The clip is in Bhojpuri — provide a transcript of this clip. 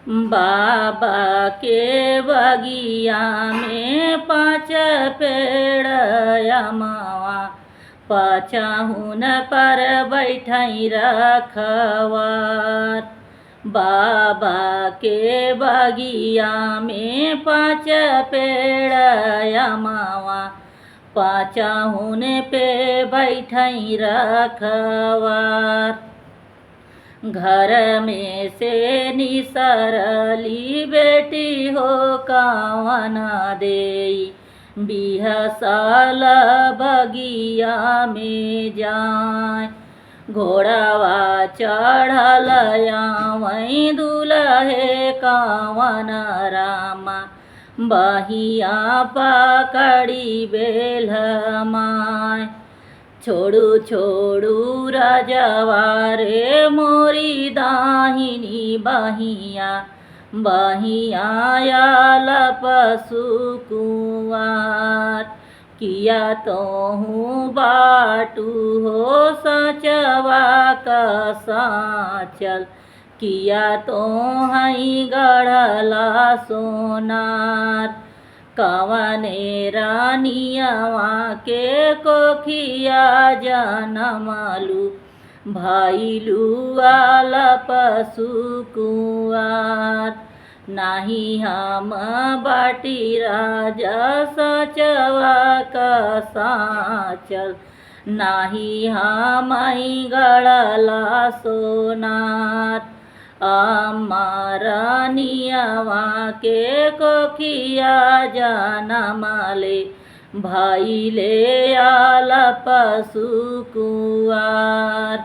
बाबा के बगिया में पाँच पेड़ अमावा, पचाहुन पर बैठई रखवार। बाबा के बगिया में पाँच पेड़ अमावा, पाचाहुन पे बैठई रखवार। घर में से निसरली बेटी हो कावन देई, बिहसाल बगिया में जाय। घोड़ावा चढ़ल आवई दुलहे कावन रामा, बहिया पकड़ी बेल माय। छोड़ू छोड़ू राजवा रे मोरी दाहिनी बहिया, बहिया आल पशु कुंवार। किया तो हूँ बाटू हो सचवा का साचल, किया तो हई गढ़ला सोनार। कवने रानियवा के कोखिया जनमलू, भइलू आल पशु कुंवार। नाही हम बाटी राजा सचवा का साचल, नाही हम गढ़ला सोनार। अम्मा के कोखिया जनमले, भइले आल पशु कुंवार।